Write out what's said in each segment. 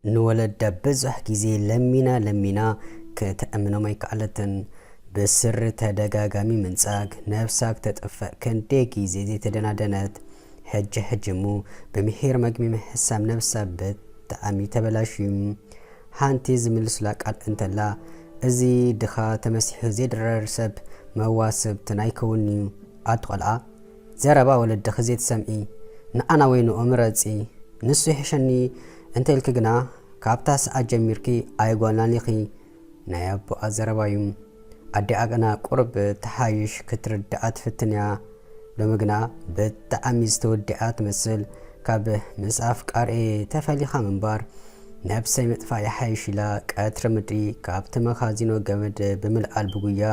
ንወለዳ ብዙሕ ግዜ ለሚና ለሚና ከተእምኖም ኣይከኣለትን። ብስሪ ተደጋጋሚ ምንጻግ፣ ነብሳ ክተጥፍእ ክንደይ ግዜ ዘይተደናደነት። ሕጂ ሕጂ እሞ ብምሒር መግቢ ምሕሳም ነብሳ ብጣዕሚ ተበላሽዩ። ሓንቲ ዝምልሱላ ቃል እንተላ፣ እዚ ድኻ ተመሲሑ ዘይድረር ሰብ መዋስብትን ኣይከውንን'ዩ። ኣቲ ቆልዓ፣ ዘረባ ወለድኺ ዘይትሰምዒ፣ ንዓና ወይ ንኡ ምረጺ። ንሱ ይሕሸኒ እንተ ኢልኪ ግና፣ ካብታ ሰዓት ጀሚርኪ ኣይጓልናን ኢኺ። ናይ ኣቦኣ ዘረባ'ዩ። ኣዲኣ ግና ቁሩብ ትሓይሽ ክትርድኣ ትፍትን እያ። ሎሚ ግና ብጣዕሚ ዝተወደኣ ትመስል። ካብ ምስ ኣፍቃሪኤ ተፈሊኻ ምንባር ነብሰይ ምጥፋእ ይሓይሽ ኢላ ቀትሪ ምድሪ ካብቲ መኻዚኖ ገመድ ብምልዓል ብጉያ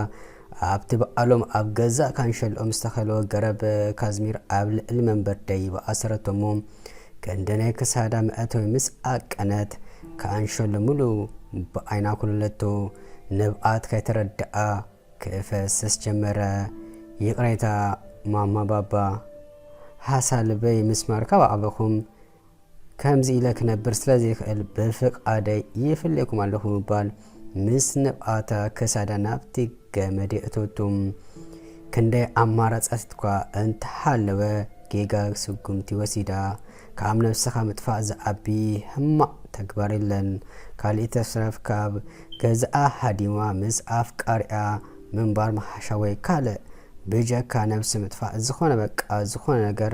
ኣብቲ በዓሎም ኣብ ገዛእ ካንሸልኦም ዝተኸልወ ገረብ ካዝሚር ኣብ ልዕሊ መንበር ደይባ ኣሰረቶሞ። ክንዲ ናይ ክሳዳ መእተዊ ምስ ኣቀነት፣ ካንሸሎ ምሉእ ብዓይና ኮለለቶ። ንብዓት ከይተረድኣ ክፈስስ ጀመረ። ይቕሬታ ማማ ባባ፣ ሃሳልበይ ምስማር ካብ ዓበኹም ከምዚ ኢለ ክነብር ስለ ዘይክእል ብፍቓደይ ይፍልየኩም ኣለኹ ብምባል ምስ ንብዓታ ክሳዳ ናብቲ ገመድ የእተወቶ። ክንደይ ኣማራጻት እኳ እንተሃለወ፣ ጌጋ ስጉምቲ ወሲዳ። ካብ ነብስኻ ምጥፋእ ዝዓቢ ሕማቕ ተግባር የለን። ካልእ ተስረፍ ካብ ገዝኣ ሃዲማ ምስ ኣፍቃሪኣ ምንባር ምሓሻ ወይ ካልእ ብጀካ ነብሲ ምጥፋእ ዝኾነ በቃ ዝኾነ ነገር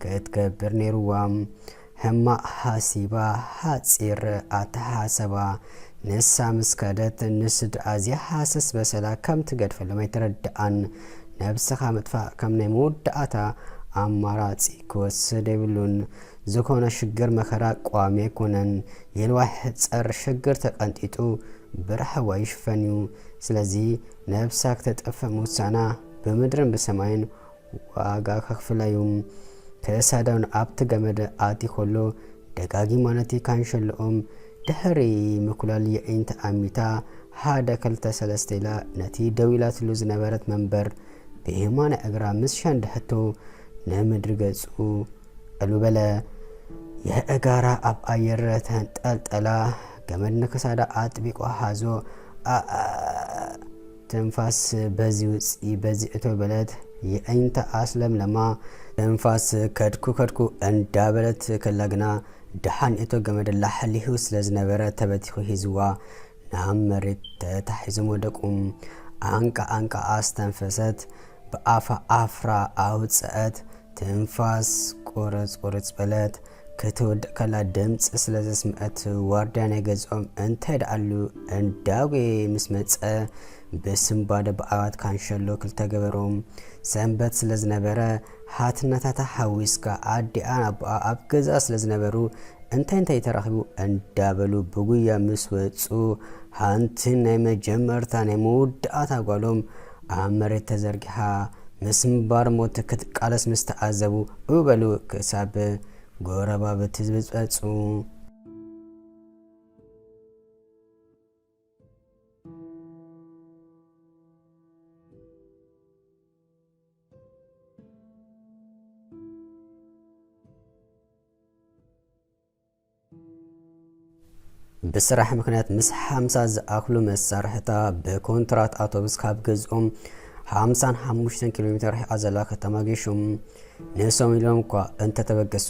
ክትገብር ነይርዋ። ሕማቕ ሓሲባ ሓጺር ኣተሓሰባ። ንሳ ምስ ከደት ንስድኣ ዘይሓሰስ በሰላ ከም ትገድፈሎም ኣይተረድኣን። ነብስኻ ምጥፋእ ከም ናይ መወዳእታ ኣማራጺ ክወስድ የብሉን። ዝኾነ ሽግር መኸራ ቋሚ ኣይኮነን። የልዋይ ሕጸር ሽግር ተቐንጢጡ ብራህዋ ይሽፈን እዩ። ስለዚ ነብሳ ክተጥፍእ ምውሳና ብምድርን ብሰማይን ዋጋ ከኽፍላ እዩ። ክሳዳውን ኣብቲ ገመድ ኣትዩ ከሎ ደጋጊማ ነቲ ካንሸሎኦም ድሕሪ ምኩላል የዒንታ ኣሚታ ሓደ ክልተ ሰለስተ ኢላ ነቲ ደው ኢላትሉ ዝነበረት መንበር ብየማነ እግራ ምስ ሸንድሐቶ ንምድሪ ገጹ ዕሉ በለ። የእጋራ ኣብ ኣየር ተንጠልጠላ። ገመድ ንክሳዳ ኣጥቢቆ ሓዞ። ኣኣ ትንፋስ በዚ ውጺ በዚ እቶ በለት። የዒንታ ኣስለምለማ። ትንፋስ ከድኩ ከድኩ እንዳበለት ከላ ግና ደሓን እቶ ገመድ ላሕሊሁ ስለ ዝነበረ ተበቲኹ ሒዝዋ ናብ መሬት ተታሒዞም ወደቁ። ኣንቃ ኣንቃ ኣስተንፈሰት። ብኣፋ ኣፍራ ኣውጽአት። ትንፋስ ቁርጽ ቁርጽ በለት። ክትወድእ ከላ ድምጺ ስለ ዘስምዐት ዋርድያ ናይ ገዝኦም እንታይ ደኣሉ እንዳጎየ ምስ መጸ ብስንባደ ብኣባት ካንሸሎ ክልተ ገበሮም። ሰንበት ስለ ዝነበረ ሃትነታታ ሓዊስካ ኣዲኣን ኣቦኣ ኣብ ገዛ ስለ ዝነበሩ እንታይ እንታይ ተራኺቡ እንዳበሉ ብጉያ ምስ ወጹ፣ ሓንቲ ናይ መጀመርታ ናይ መወዳእታ ጓሎም ኣብ መሬት ተዘርጊሓ ምስ ምንባር ሞት ክትቃለስ ምስ ተዓዘቡ፣ እው በሉ ክሳብ ጎረባብቲ ዝበጹ። ብስራሕ ምኽንያት ምስ ሓምሳ ዝኣኽሉ መሳርሕታ ብኮንትራት ኣውቶቡስ ካብ ገዝኦም ሓምሳን ሓሙሽተን ኪሎ ሜትር ርሒቓ ዘላ ከተማ ጌሾም ንሶም ኢሎም እኳ እንተተበገሱ፣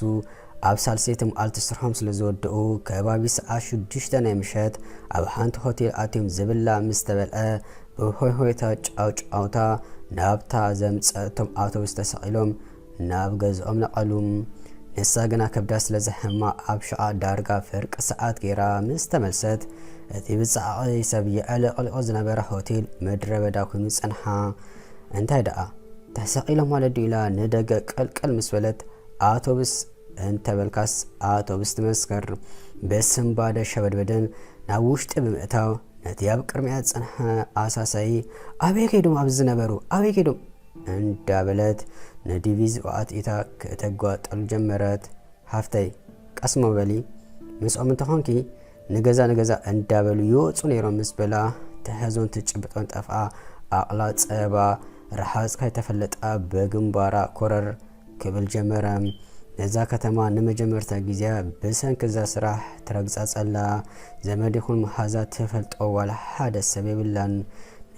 ኣብ ሳልሰይቲ መዓልቲ ስርሖም ስለ ዝወደኡ፣ ከባቢ ሰዓት ሽዱሽተ ናይ ምሸት ኣብ ሓንቲ ሆቴል ኣትዮም ዝብላዕ ምስ ተበልዐ፣ ብሆይሆይታ ጫውጫውታ ናብታ ዘምጸእቶም ኣውቶቡስ ተሰቒሎም ናብ ገዝኦም ነቐሉ። ንሳ ግና ከብዳ ስለ ዘሕማ ኣብ ሸቓ ዳርጋ ፍርቂ ሰዓት ገይራ ምስ ተመልሰት፣ እቲ ብጻዕቒ ሰብ የዕለቕልቖ ዝነበረ ሆቴል ምድረ በዳ ኮይኑ ጸንሓ። እንታይ ደኣ ተሰቒሎም ማለት ድዩ ኢላ ንደገ ቅልቅል ምስ በለት፣ ኣውቶቡስ እንተበልካስ ኣውቶቡስ ትመስክር። ብስንባደ ሸበድበደን ናብ ውሽጢ ብምእታው፣ ነቲ ኣብ ቅድሚኣ ዝጸንሐ ኣሳሳዪ፣ "ኣበይ ከይዶም ኣብዚ ዝነበሩ? ኣበይ ከይዶም?" እንዳበለት ንዲቪዝኡ ኣትኢታ ከተጓጠሉ ጀመረት። "ሓፍተይ፣ ቀስሞ በሊ፣ ምስኦም እንተኾንኪ ንገዛ ንገዛ እንዳበሉ ይወጹ ነይሮም" ምስ በላ፣ ትሕዞን ትጭብጦን ጠፍኣ። ኣቕላ ጸባ፣ ረሓጽ ከይተፈለጣ ብግንባራ ኮረር ክብል ጀመረ። ነዛ ከተማ ንመጀመርታ ግዜያ ብሰንኪ እዛ ስራሕ ትረግጻ ጸላ። ዘመድ ይኹን መሓዛ ትፈልጦ ዋላ ሓደ ሰብ የብላን።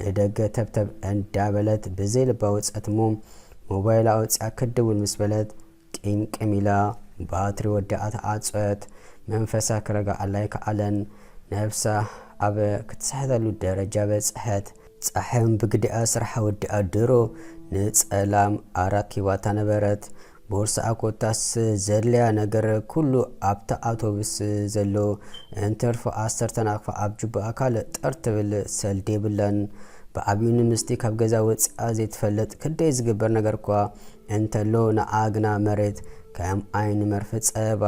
ንደገ ተብተብ እንዳበለት ብዘይ ልባ ወጸት እሞ፣ ሞባይላ ኣውጺኣ ክድውል ምስ በለት፣ ቂምቅም ኢላ ባትሪ ወዲኣ ተዓጸወት። መንፈሳ ክረጋዓላ ኣይከኣለን። ነብሳ ኣብ ክትስሕተሉ ደረጃ በጽሐት። ጸሓዮም ብግዲኣ ስራሓ ወዲኣ ድሮ ንጸላም ኣራኪባታ ነበረት። ቦርስኣ ኮታስ ዘድልያ ነገር ኩሉ ኣብታ ኣውቶቡስ ዘሎ፣ እንተርፎ ኣሰርተ ናቕፋ ኣብ ጅቡኣ ካልእ ጠር ትብል ሰልዲ የብላን። ብዓብዩ ንምስቲ ካብ ገዛ ወጺኣ ዘይትፈልጥ፣ ክንደይ ዝግበር ነገር እኳ እንተሎ፣ ንዓ ግና መሬት ከም ዓይኒ መርፍእ ጸባ።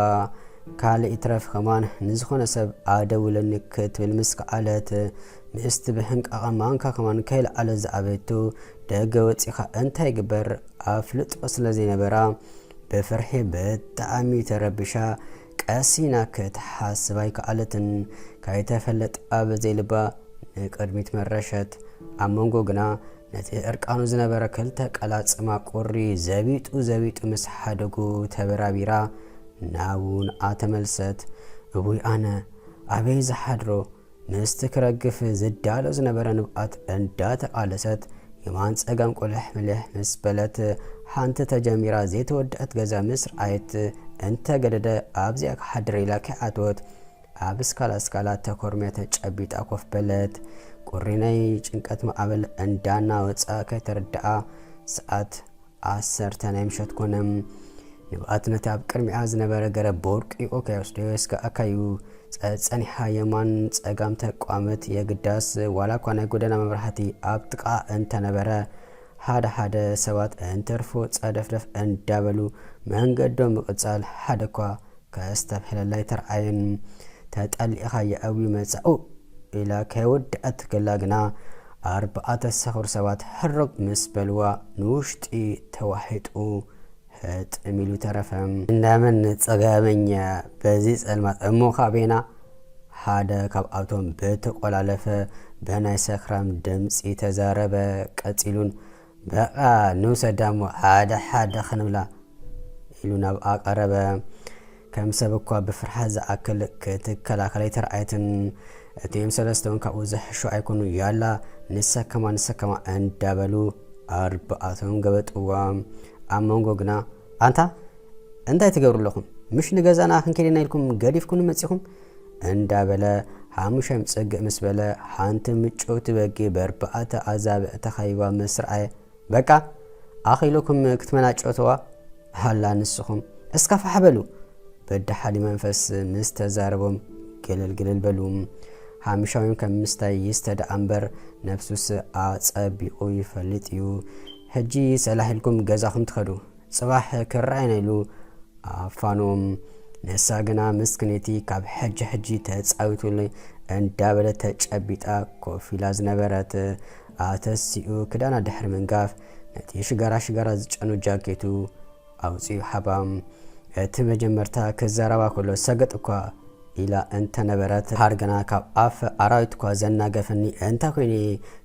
ካልእ ይትረፍ ከማን ንዝኾነ ሰብ ኣደውለኒ ክትብል ምስ ከኣለት፣ ምስቲ ብሕንቃቐ ማንካ ከማን ከይለዓለ ዝኣበየቶ፣ ደገ ወጺኻ እንታይ ይግበር ኣፍልጦ ስለ ዘይነበራ፣ ብፍርሒ ብጣዕሚ ተረቢሻ፣ ቀሲና ክትሓስብ ኣይከኣለትን። ከይተፈለጣ ብዘይ ልባ ንቅድሚት መረሸት። ኣብ መንጎ ግና ነቲ እርቃኑ ዝነበረ ክልተ ቀላጽማ ቁሪ ዘቢጡ ዘቢጡ ምስ ሓደጉ ተበራቢራ ናብኡ ንዓ ተመልሰት። እውይ ኣነ፣ ኣበይ ዝሓድሮ? ምስቲ ክረግፍ ዝዳሎ ዝነበረ ንብዓት እንዳተቓለሰት፣ የማን ጸጋም ቁልሕ ምልሕ ምስ በለት፣ ሓንቲ ተጀሚራ ዘይተወድአት ገዛ ምስ ረኣየት፣ እንተገደደ ኣብዚኣ ክሓድር ኢላ ከይኣተወት፣ ኣብ እስካላ እስካላ ተኮርምያ ተጨቢጣ ኮፍ በለት። ቁሪ ናይ ጭንቀት ማዕበል እንዳናወጻ ከይተረድኣ፣ ሰዓት ዓሰርተ ናይ ምሸት ኮነ። ንብዓት ነቲ ኣብ ቅድሚኣ ዝነበረ ገረብ በወርቂቑ ከይወስዶ የስግኣካ እዩ። ጸ-፣ ጸኒሓ የማን ጸጋም ተቋመት። የግዳስ ዋላ እኳ ናይ ጎደና መብራህቲ ኣብ ጥቓ እንተነበረ፣ ሓደ ሓደ ሰባት እንተርፎ ጸደፍደፍ እንዳበሉ መንገዶም ምቕጻል ሓደ እኳ ከስተብህለላ ኣይተርኣየን። ተጠሊእኻ የእዊ መጻኡ ኢላ ከይወድኣት ከላ ግና፣ ኣርባዕተ ሰኹር ሰባት ሕርግ ምስ በልዋ፣ ንውሽጢ ተዋሒጡ ህጥም ኢሉ ተረፈ። እንዳመን ጸጋመኛ በዚ ጸልማት እሞ ካቤና ሓደ ካብኣቶም ብተቆላለፈ ብናይ ሰክራም ድምጺ ተዛረበ። ቀጺሉን፣ በቓ ንውሰዳ እሞ ሓደ ሓደ ክንብላ፣ ኢሉ ናብኣ ቀረበ። ከም ሰብ እኳ ብፍርሓት ዝኣክል ክትከላኸል ኣይተርኣየትን። እቲኦም ሰለስተ እውን ካብኡ ዝሕሹ ኣይኮኑ። ያላ ንሰከማ ንሰከማ እንዳበሉ ኣርባዕቶም ገበጥዋ። ኣብ መንጎ ግና፣ ኣንታ እንታይ ትገብሩ ኣለኹም? ምሽ ንገዛና ክንከይድ ኢና ኢልኩም ገዲፍኩኒ መጺኹም? እንዳበለ ሓሙሻይ ምጽግእ ምስ በለ፣ ሓንቲ ምጭውቲ በጊ በርባዕተ ኣዛብእ ተኸቢባ ምስ ረኣየ፣ በቃ ኣኺሉኩም ክትመናጨውትዋ ሃላ ንስኹም፣ እስከ ፋሕ በሉ። በዳሓሊ መንፈስ ምስ ተዛረቦም ግልል ግልል በሉ። ሓምሻዊም ከም ምስታይ ይስተ ደኣ እምበር ነብሱስ ኣጸቢቑ ይፈልጥ እዩ። ሕጂ ሰላሕ ኢልኩም ገዛኹም ትኸዱ፣ ጽባሕ ክረኣየና ኢሉ ኣፋኖም። ንሳ ግና ምስክነይቲ ካብ ሕጂ ሕጂ ተጻዊቱለይ እንዳበለት ተጨቢጣ ኮፍ ኢላ ዝነበረት ኣተሲኡ ክዳና ድሕሪ ምንጋፍ ነቲ ሽጋራ ሽጋራ ዝጨኑ ጃኬቱ ኣውጺኡ ሓባ። እቲ መጀመርታ ክዛረባ ከሎ ሰገጥ እኳ ኢላ እንተነበረት፣ ሃር ግና ካብ ኣፍ ኣራዊት እኳ ዘናገፈኒ እንታይ ኮይኑ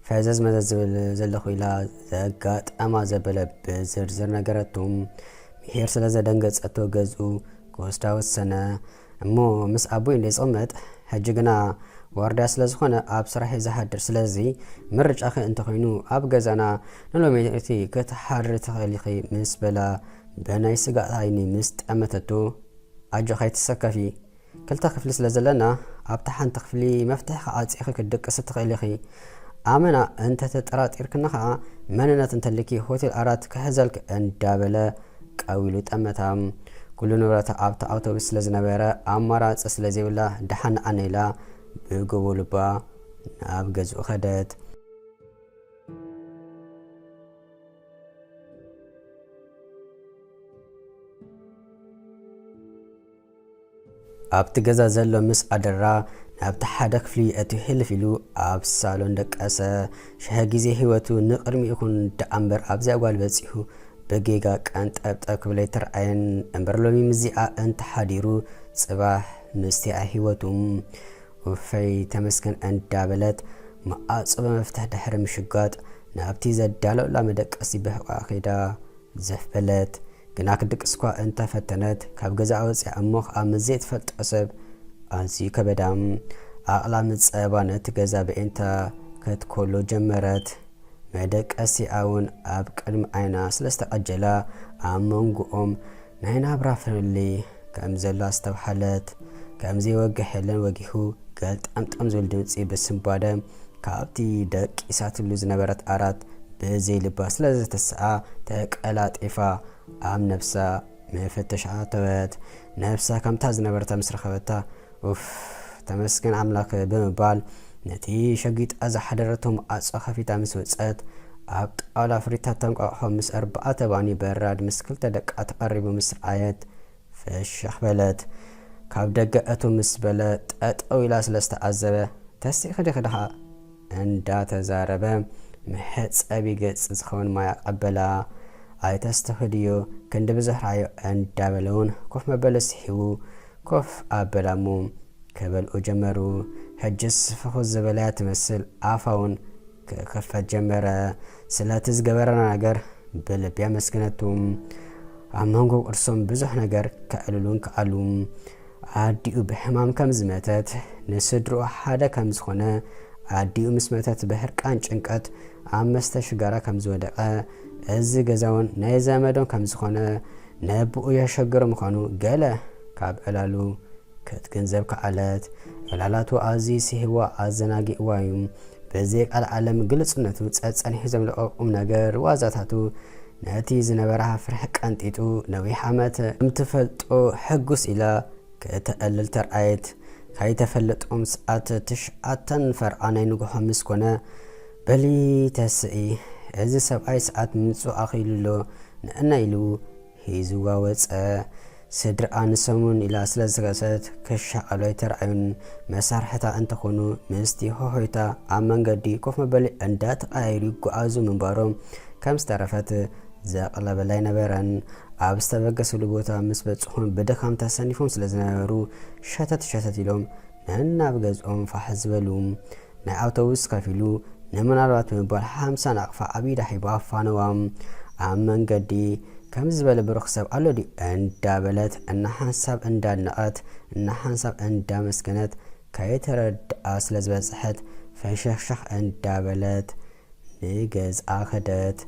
ፈዘዝ መዘዝ ዝብል ዘለኹ ኢላ ዘጋጠማ ዘበለ ብዝርዝር ነገረቱ። ምሒር ስለ ዘደንገጸቶ ገዝኡ ክወስዳ ወሰነ። እሞ ምስ ኣቦይ እንደ ዝቕመጥ፣ ሕጂ ግና ዋርድያ ስለ ዝኾነ ኣብ ስራሕ እየ ዝሓድር። ስለዚ ምርጫኺ እንተኾይኑ ኣብ ገዛና ንሎሚ እቲ ክትሓድሪ ትኽእሊ ኢኺ ምስ በላ፣ ብናይ ስጋእ ዓይኒ ምስ ጠመተቶ፣ ኣጆኺ ኣይትሰከፊ፣ ክልተ ክፍሊ ስለ ዘለና ኣብታ ሓንቲ ክፍሊ መፍትሒ ክዓጽኺ ክትድቅሲ ትኽእሊ ኢኺ። ኣመና እንተ ተጠራጢርክኒ ከኣ መንነት እንተልኪ ሆቴል ኣራት ክሕዘልኪ እንዳበለ ቀዊሉ ጠመታ። ኩሉ ንብረታ ኣብታ ኣውቶቡስ ስለ ዝነበረ ኣማራጺ ስለ ዘይብላ ደሓን ኣነ ኢላ ብጎቦ ልባ ናብ ገዝኡ ከደት። ኣብቲ ገዛ ዘሎ ምስ ኣደራ ናብቲ ሓደ ክፍሊ የእትዩ ህልፍ ኢሉ ኣብ ሳሎን ደቀሰ። ሽሐ ግዜ ህይወቱ ንቕድሚኡ ይኹን ደኣ እምበር ኣብዚኣ ጓል በጺሑ ብጌጋ ቀንጠብጠብ ክብል ኣይተርኣየን። እምበር ሎሚ ምስዚኣ እንተሓዲሩ ጽባሕ ምስቲኣ ህይወቱ። ውፈይ ተመስገን እንዳበለት መኣጾ ብመፍትሕ ድሕሪ ምሽጋጥ ናብቲ ዘዳለውላ መደቀሲ ብሕቋ ኸይዳ ዘፍ በለት። ግና ክትድቅስ እኳ እንተፈተነት፣ ካብ ገዛኣ ወጺኣ እሞ ኸኣ ምስ ዘይትፈልጦ ሰብ ኣዝዩ ከበዳ። ኣቕላሚ ጸባ ነቲ ገዛ ብዒንታ ክትኮሎ ጀመረት። መደቀሲኣ እውን ኣብ ቅድሚ ዓይና ስለ ዝተቐጀላ፣ ኣብ መንጎኦም ናይ ናብራ ፍልልይ ከም ዘሎ ኣስተብሃለት። ከም ዘይወግሕ የለን ወጊሑ፣ ገልጠምጠም ዝብል ድምጺ ብስንባደ ካብቲ ደቂሳትሉ ዝነበረት ዓራት ብዘይ ልባ ስለ ዝተስኣ፣ ተቀላጢፋ ኣብ ነብሳ መፈተሻ ኣተወት። ነብሳ ከምታ ዝነበረታ ምስ ረኸበታ፣ "ኡፍ፣ ተመስገን ኣምላኽ" ብምባል፣ ነቲ ሸጊጣ ዝሓደረቶ ማዕጾ ከፊታ ምስ ወጸት፣ ኣብ ጣውላ ፍሪታት ተንቋቑሖ ምስ ኣርባዕተ ባኒ በራድ ምስ ክልተ ደቃ ተቐሪቡ ምስ ረኣየት፣ ፍሽኽ በለት። ካብ ደገ እቱ ምስ በለ፣ ጠጠው ኢላ ስለ ዝተዓዘበ፣ "ተሲእኺ ዲኺ ደኣ?" እንዳተዛረበ፣ መሕጸቢ ገጽ ዝኸውን ማይ ኣቐበላ። "ኣይተስተኽድዮ፣ ክንዲ ብዙሕ ረኣዮ" እንዳበለ እውን ኮፍ መበሊ ስሒቡ ኮፍ ኣበላሞ። ከበልኡ ጀመሩ። ሕጅስ ፍኹስ ዝበለያ ትመስል፣ ኣፋ እውን ክኸፈት ጀመረ። ስለቲ ዝገበረና ነገር ብልቢ ኣመስገነቱ። ኣብ መንጎ ቅርሶም ብዙሕ ነገር ከዕልሉን ከኣሉ። ኣዲኡ ብሕማም ከም ዝመተት፣ ንስድርኡ ሓደ ከም ዝኾነ፣ ኣዲኡ ምስ መተት ብሕርቃን ጭንቀት ኣብ መስተ ሽጋራ ከም ዝወደቐ፣ እዚ ገዛውን ናይ ዘመዶም ከም ዝኾነ፣ ነብኡ የሸግሮ ምዃኑ ገለ ካብ ዕላሉ ክትግንዘብ ከኣለት። ዕላላቱ ኣዝዩ ስሒዋ ኣዘናጊዕዋ እዩ። በዚ ቃል ዓለም ግልጽነቱ ጸጸኒሑ ዘምለቆ ቁም ነገር ዋዛታቱ ነቲ ዝነበራ ፍርሒ ቀንጢጡ፣ ነዊሕ ዓመት ከም ትፈልጦ ሕጉስ ኢላ ከተዕልል ተርኣየት። ከይተፈለጦም ሰዓት ትሽዓተን ፈርቓ ናይ ንግሆ ምስ ኮነ፣ "በሊ ተስኢ፣ እዚ ሰብኣይ ሰዓት ምምጽኡ ኣኺሉ ኣሎ፣ ንዕና" ኢሉ ሒዝዋ ወጸ። ስድርኣ ንሰሙን ኢላ ስለ ዝገሰት ክሻቐሉ ኣይተራእዩን። መሳርሕታ እንተኾኑ ምስቲ ሆሆይታ ኣብ መንገዲ ኮፍ መበሊ እንዳተቐያየሩ ይጓዓዙ ምንባሮም ከም ዝተረፈት ዘቕለበላ ኣይነበረን። ኣብ ዝተበገስሉ ቦታ ምስ በጽሑን ብድኻም ተሰኒፎም ስለ ዝነበሩ ሸተት ሸተት ኢሎም ነናብ ገዝኦም ፋሕ ዝበሉ። ናይ ኣውቶቡስ ከፊሉ ንምናልባት ብምባል ሓምሳ ናቕፋ ኣብ ኢዳ ሒቡ ኣፋነዋ። ኣብ መንገዲ ከምዚ ዝበለ ብሩኽ ሰብ ኣሎ ድዩ እንዳበለት፣ እናሓንሳብ እንዳድነቐት፣ እናሓንሳብ እንዳመስገነት፣ ከይተረድኣ ስለ ዝበጽሐት ፈሸኽሸኽ እንዳበለት ንገዝኣ ከደት።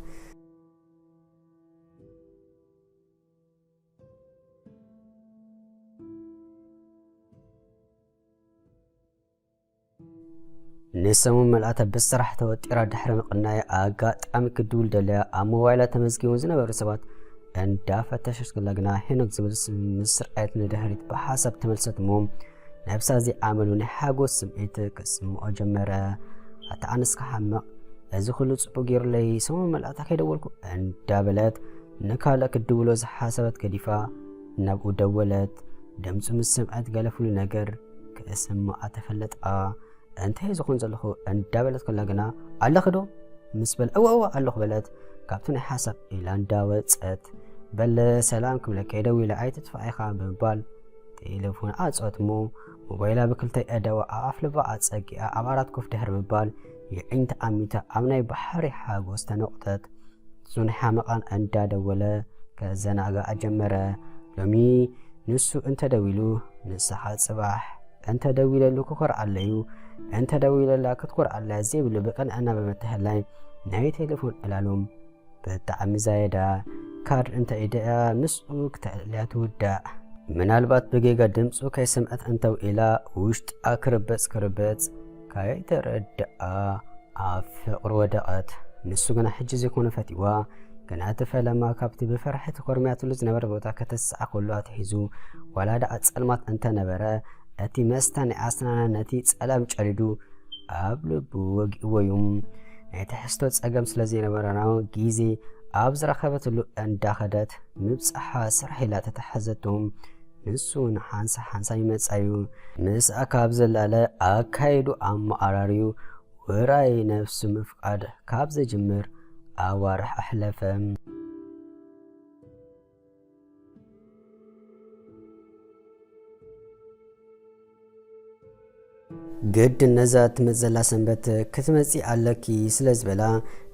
ንሰሙን መልኣተ ብስራሕ ተወጢራ ድሕሪ ምቕናይ፣ ኣጋጣሚ ክድውል ደልያ ኣብ ሞባይላ ተመዝጊቦም ዝነበሩ ሰባት እንዳፈተሸት ከላ ግና፣ ሄኖክ ዝብል ስም ምስ ረኣየት ንድሕሪት ብሓሳብ ተመልሰት እሞ፣ ነብሳ እዚ ኣመሉ ናይ ሓጎስ ስምዒት ክስምዖ ጀመረ። "ኣታ ኣነስ ክሓምቕ፣ እዚ ኩሉ ጽቡቕ ገይሩለይ፣ ሰሙን መልኣታ ከይደወልኩ?" እንዳበለት ንካልእ ክትድውሎ ዝሓሰበት ገዲፋ ናብኡ ደወለት። ድምጹ ምስ ሰምዐት ገለ ፍሉይ ነገር ክስምዓ ተፈለጣ። "እንታይ ዝኹን ዘለኹ?" እንዳበለት ከላ ግና፣ "ኣለኺ ዶ?" ምስ በለ፣ "እወ፣ እወ፣ ኣለኹ" በለት። ካብቲ ናይ ሓሳብ ኢላ እንዳወጸት፣ "በለ ሰላም ክብለኪ እየ ደዊለ፣ ኣይትጥፋእ ኢኻ" ብምባል ቴሌፎን ዓጸወት እሞ፣ ሞባይላ ብክልተ ኣእዳዋ ኣብ ኣፍልባ ኣጸጊኣ ኣብ ዓራት ኮፍ ድሕሪ ምባል፣ የዒንታ ኣሚታ ኣብ ናይ ባሕሪ ሓጎስ ተነቑጠት። እሱ ናይ ሓመቓን እንዳደወለ ከዘናግዓ ጀመረ። ሎሚ ንሱ እንተደዊሉ ንስኻ ጽባሕ፣ እንተደዊለሉ ክኮርዓለዩ፣ እንተደዊለላ ክትኮርዓላ ዘይብሉ ብቕንዕና ብምትሕልላይ ናይ ቴሌፎን ዕላሎም ብጣዕሚ ዛየዳ። ካርድ እንተ ኢደያ ምስኡ ክተዕልልያ ትውዳእ። ምናልባት ብጌጋ ድምፁ ከይሰምዐት እንተው ኢላ ውሽጣ ክርበጽ ክርበጽ ከይተረድኣ ኣብ ፍቕሪ ወደቐት። ንሱ ግና ሕጂ ዘይኮነ ፈቲዋ፣ ግና እቲ ፈለማ ካብቲ ብፍርሒ ተኮርምያትሉ ዝነበረ ቦታ ከተስዓ ከሎ ኣትሒዙ፣ ዋላ ደኣ ጸልማት እንተነበረ፣ እቲ መስተ ናይ ኣስናና ነቲ ጸላም ጨዲዱ ኣብ ልቡ ወጊእዎ እዩ። ናይ ትሕዝቶ ጸገም ስለ ዘይነበረና፣ ግዜ ኣብ ዝረኸበትሉ እንዳኸደት ምብጻሓ ስራሕ ኢላ ተተሓዘቶ። ንሱ እውን ሓንሳ ሓንሳ ይመጻ እዩ። ምስኣ ካብ ዘላለ ኣካይዱ ኣመዓራርዩ ውራይ ነብሱ ምፍቃድ ካብ ዝጅምር ኣዋርሕ ኣሕለፈ። ግድን ነዛ ትመጽእ ዘላ ሰንበት ክትመጺ ኣለኪ ስለ ዝበላ፣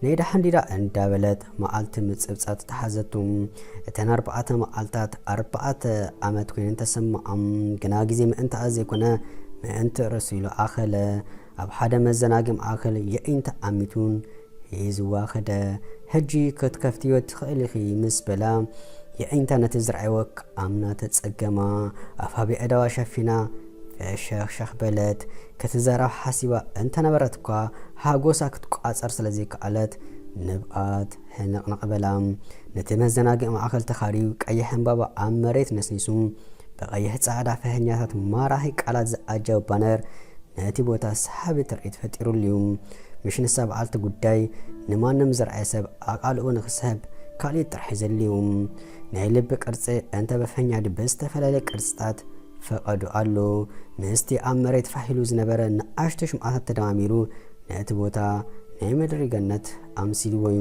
ናይ ደሓን ዲዳ እንዳበለት መዓልቲ ምጽብጻብ ተተሓዘቱ። እተን ኣርባዕተ መዓልታት ኣርባዕተ ዓመት ኮይነን ተሰምዖም። ግና ግዜ ምእንታኣ ዘይኮነ፣ ምእንቲ ርእሱ ኢሉ ኣኸለ። ኣብ ሓደ መዘናግዒ ማእከል የዒንታ ኣሚቱን ሒዝዋ ከደ። ሕጂ ክትከፍትዮ ትኽእሊ ኢኺ ምስ በላ፣ የዒንታ ነቲ ዝረኣይዎ ክኣምና ተጸገማ። ኣፋ ብኣእዳዋ ሸፊና ፈሸኽሸኽ በለት። ክትዛረብ ሓሲባ እንተነበረት እኳ፣ ሓጎሳ ክትቋጸር ስለ ዘይከኣለት፣ ንብኣት ሕንቕንቕ በላ። ነቲ መዘናግዒ ማእከል ተኻርዩ ቀይሕ ዕምባባ ኣብ መሬት ነስኒሱ፣ ብቐይሕ ጻዕዳ ፈህኛታት ማራኺ ቃላት ዝዓጀበ ባነር ነቲ ቦታ ሰሓቢ ትርኢት ፈጢሩሉ እዩ። ምሽ ንሳ በዓልቲ ጉዳይ፣ ንማንም ዝረኣየ ሰብ ኣቓልቦ ንኽስሕብ ካልእ ጥራሕ እዩ ዘድልዩ። ናይ ልቢ ቅርጺ እንተ ብፈህኛ ድዩ ብዝተፈላለየ ቅርጽታት ፈቐዶ ኣሎ። ምስቲ ኣብ መሬት ፋሕ ኢሉ ዝነበረ ንኣሽቱ ሽምዓታት ተደማሚሩ ነቲ ቦታ ናይ ምድሪ ገነት ኣምሲልዎ እዩ።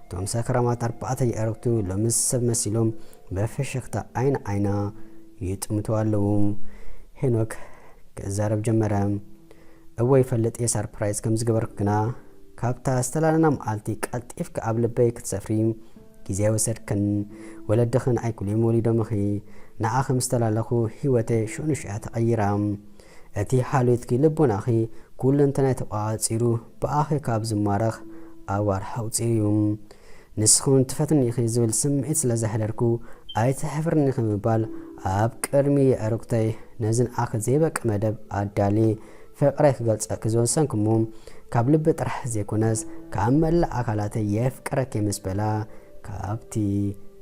እቶም ሰክራማት ኣርባዕተ የዕሩኽቱ ሎምስ ሰብ መሲሎም ብፍሽኽታ ዓይኒ ዓይና ይጥምቱ ኣለዉ። ሄኖክ ክዛረብ ጀመረ። እወ ይፈልጥ እየ ሳርፕራይዝ ከም ዝገበርኩ፣ ግና ካብታ ዝተላለና መዓልቲ ቀልጢፍኪ ኣብ ልበይ ክትሰፍሪ ግዜ ኣይወሰድክን። ወለድኽን ኣይኩልዮም ወሊዶምኺ። ንዓኺ ምስ ተላለኹ ህይወተይ ሽዑ ንሽዑ እያ ተቐይራ። እቲ ሓልዮትኪ ልቦናኺ ኩለንተናይ ተቋጺሩ ብኣኺ ካብ ዝማረኽ ኣዋርሕ ኣቑጺሩ እዩ። ንስኺ እውን ትፈትኒ ኢኺ ዝብል ስምዒት ስለ ዘሕደርኩ ኣይተሕፍርኒ ኢኺ ምባል ኣብ ቅድሚ የዕሩኽተይ ነዚ ንዓኺ ዘይበቅዕ መደብ ኣዳልየ ፍቕረይ ክገልጸኪ ዝወሰንኩ እሞ ካብ ልቢ ጥራሕ ዘይኮነስ ካብ መላእ ኣካላተይ የፍቅረኪ ምስ በላ ካብቲ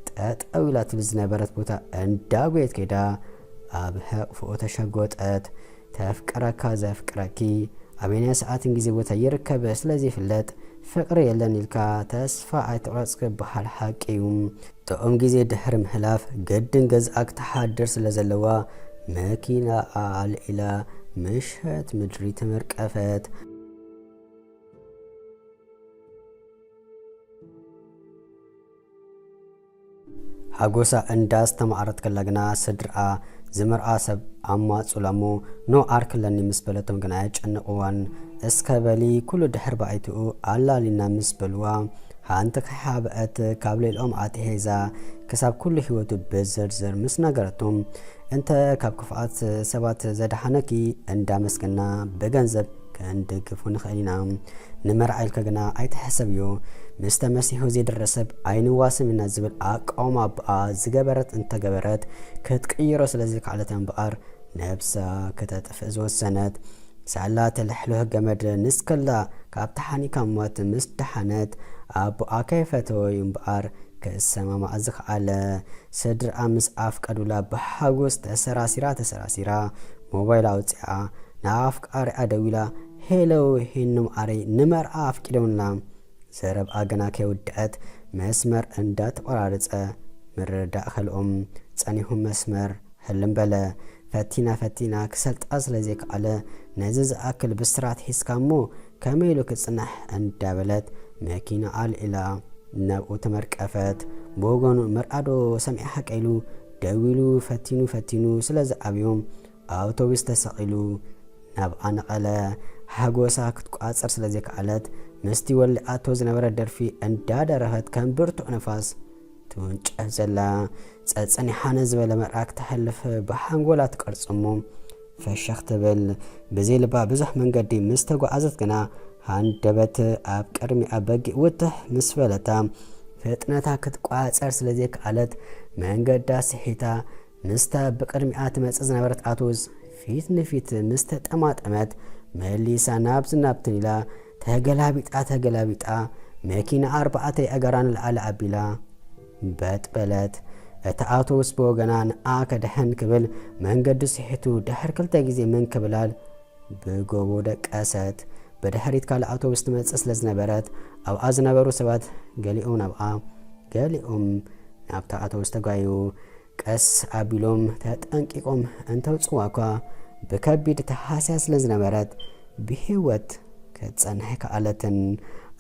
ጠጠው ኢላትሉ ዝነበረት ቦታ እንዳጎየት ከይዳ ኣብ ሕቕፍኡ ተሸጎጠት። ተፍቅረካ ዘፍቅረኪ ኣበየናይ ሰዓትን ግዜ ቦታ ይርከብ ስለ ዘይፍለጥ ፍቕሪ የለን ኢልካ ተስፋ ኣይትቑረጽ ክበሃል ሓቂ እዩ። ጥዑም ግዜ ድሕሪ ምሕላፍ ግድን ገዝኣ ክትሓድር ስለ ዘለዋ መኪናኣ ኣልዒላ ምሸት ምድሪ ተመርቀፈት። ሓጎሳ እንዳስተማቐረት ከላ ግና ስድርኣ ዝመርኣ ሰብ ኣማጹላ እሞ ኖ ዓርኪ ኣለኒ ምስ በለቶም ግና ኣየጨነቕዋን። እስከ በሊ ኩሉ ድሕሪ ባይትኡ ኣላሊና ምስ በልዋ ሓንቲ ከይሓብአት ካብ ሌልኦም ኣትሒዛ ክሳብ ኩሉ ህይወቱ ብዝርዝር ምስ ነገረቶም እንተ ካብ ክፉኣት ሰባት ዘድሓነኪ እንዳመስገና ብገንዘብ ክንድግፉ ንኽእል ኢና። ንመርዓ ኢልካ ግና ኣይትሕሰብዮ። ምስ ተመሲሑ ዘይድረስ ሰብ ኣይንዋስም ኢና ዝብል ኣቃውማ ኣቦኣ ዝገበረት እንተገበረት ክትቅይሮ ስለ ዘይከኣለት እምበኣር ነብሳ ክተጥፍእ ዝወሰነት። ሳላ ተለሕልህ ገመድ ንስከላ ካብ ተሓኒካ ሞት ምስ ደሓነት ኣቦኣ ከይፈተወ እዩ እምበኣር ክሰማማዕ ዝኸኣለ። ስድርኣ ምስ ኣፍቀዱላ ብሓጎስ ተሰራሲራ ተሰራሲራ ሞባይል ኣውፂኣ ንኣፍቃሪኣ ደዊላ ሄሎ ሄኖም ኣረይ ንመርዓ ኣፍቂዶምልና። ዘረብኣ ግና ከይወደአት መስመር እንዳተቆራረፀ ምርድዳእ ከልኦም ፀኒሑ መስመር ህልም በለ። ፈቲና ፈቲና ክሰልጣ ስለ ዘይከኣለ ነዚ ዝኣክል ብስራት ሒዝካ እሞ ከመይ ኢሉ ክፅናሕ እንዳበለት መኪና ኣልዒላ ናብኡ ተመርቀፈት። ብወገኑ መርዓዶ ሰሚዐ ሓቀ ኢሉ ደዊሉ ፈቲኑ ፈቲኑ ስለ ዝኣብዮም ኣውቶቡስ ተሰቒሉ ናብኣ ነቐለ። ሓጎሳ ክትቋጸር ስለ ዘይከኣለት ምስቲ ወሊዓቶ ዝነበረት ደርፊ እንዳደረፈት ከም ብርቱዕ ንፋስ ትውንጨፍ ዘላ። ጸጸኒሓ ነዝበለ መርዓ ክተሕልፍ ብሓንጎላ ትቀርጽ እሞ ፈሸኽ ትብል። ብዘይ ልባ ብዙሕ መንገዲ ምስ ተጓዓዘት ግና ሃንደበት ኣብ ቅድሚኣ በጊዕ ውትሕ ምስ በለታ ፍጥነታ ክትቋጸር ስለ ዘይከኣለት መንገዳ ስሒታ ምስታ ብቅድሚኣ ትመጽእ ዝነበረት ኣውቶቡስ ፊት ንፊት ምስ ተጠማጠመት መሊሳ ናብዚ ናብትን ኢላ ተገላቢጣ ተገላቢጣ መኪና ኣርባዕተ ኣእጋራ ንላዕሊ ኣቢላ በጥ በለት። እታ ኣውቶቡስ ብወገና ንኣ ከድሕን ክብል መንገዱ ስሒቱ ድሕሪ ክልተ ግዜ ምንክብላል ብጎቦ ደቀሰት። ብድሕሪት ካልእ ኣውቶቡስ ትመጽእ ስለ ዝነበረት ኣብኣ ዝነበሩ ሰባት ገሊኦም ናብኣ ገሊኦም ናብታ ኣውቶቡስ ተጓዩ። ቀስ ኣቢሎም ተጠንቂቖም እንተውጽዋ እኳ ብከቢድ ተሃስያ ስለ ዝነበረት ብህይወት ክትጸንሕ ከኣለትን።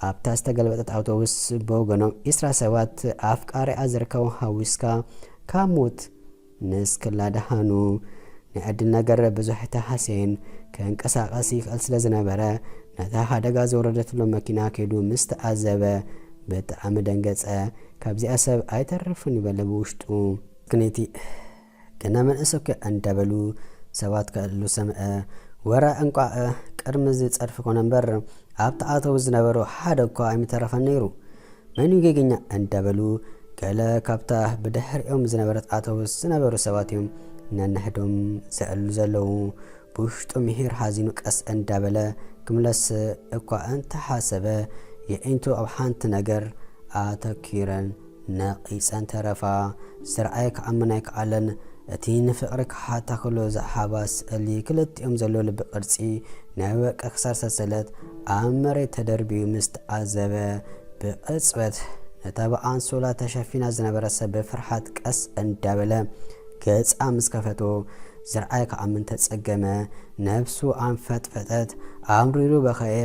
ኣብታ ዝተገልበጠት ኣውቶቡስ ብወገኖም ዒስራ ሰባት ኣፍቃሪኣ ዝርከቡ ሃዊስካ ካብ ሞት ንስክላ ደሃኑ። ናይ ዕድል ነገር ብዙሕ ተሃሰየን። ከንቀሳቐስ ይኽእል ስለ ዝነበረ፣ ነታ ሓደጋ ዘውረደትሉ መኪና ከይዱ ምስ ተዓዘበ፣ ብጣዕሚ ደንገጸ። "ካብዚኣ ሰብ ኣይተርፍን" ይበለ ብውሽጡ። ክኔቲ ግና መንእሰይ እኮ እንዳበሉ ሰባት ከዕልሉ ሰምዐ። "ወረ እንቋዕ ቅድሚ እዚ ጸድፊ ኮነ እምበር፣ ኣብቲ ኣውቶቡስ ዝነበሩ ሓደ እኳ ኣይምተረፈን ነይሩ። መን እዩ ጌገኛ?" እንዳበሉ፣ ገለ ካብታ ብድሕሪኦም ዝነበረት ኣውቶቡስ ዝነበሩ ሰባት እዮም ነንሕዶም ዘዕልሉ ዘለዉ። ብውሽጡ ምሂር ሓዚኑ ቀስ እንዳበለ ክምለስ እኳ እንተሓሰበ፣ የዒንቱ ኣብ ሓንቲ ነገር ኣተኪረን ነቒጸን ተረፋ። ዝረኣየ ክኣምን ኣይከኣለን። እቲ ንፍቕሪ ክሓታ ከሎ ዝሓባ ስእሊ፣ ክልቲኦም ዘሎ ልቢ ቅርጺ ናይ ወርቂ ክሳድ ሰንሰለት ኣብ መሬት ተደርቢዩ ምስ ተዓዘበ፣ ብቕጽበት ነታ ብኣንሶላ ተሸፊና ዝነበረት ሰብ ብፍርሓት ቀስ እንዳበለ ገጻ ምስ ከፈቶ፣ ዝረኣየ ክኣምን ተጸገመ። ነብሱ ኣንፈጥፈጠት። ኣምሪሩ በኸየ።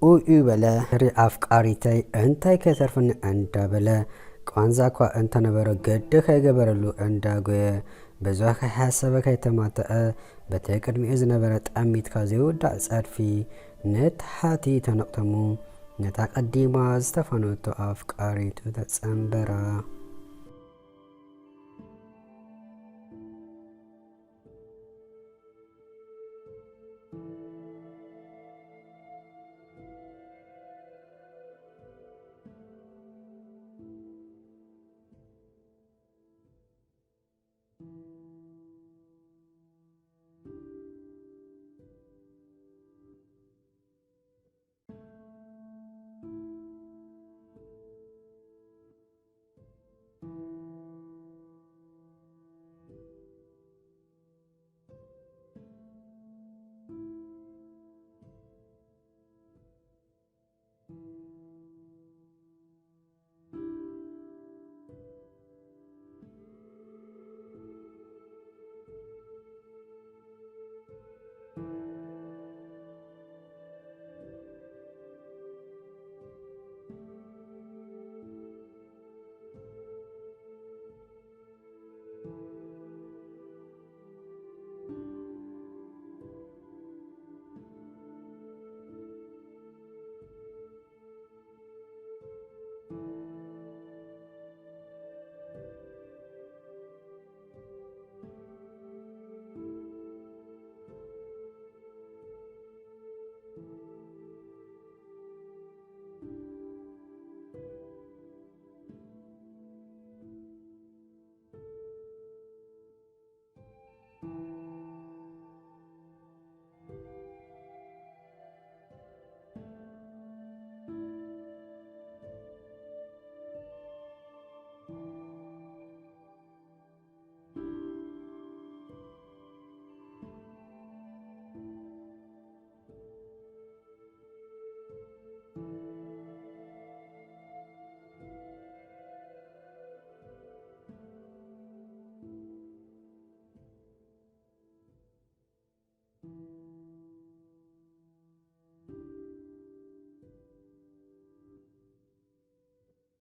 "ኡዩ" በለ። "ሪ ኣፍቃሪተይ እንታይ ከተርፍኒ?" እንዳበለ ቋንዛ እኳ እንተነበሮ ግዲ ከይገበረሉ እንዳጎየ፣ ብዙሕ ከይሓሰበ ከይተማተዐ፣ በቲ ቅድሚኡ ዝነበረ ጠሚትካ ዘይውዳእ ጸድፊ ንታሕቲ ተነቕተሙ። ነታ ቀዲማ ዝተፋነወቶ ኣፍቃሪቱ ተጸንበራ።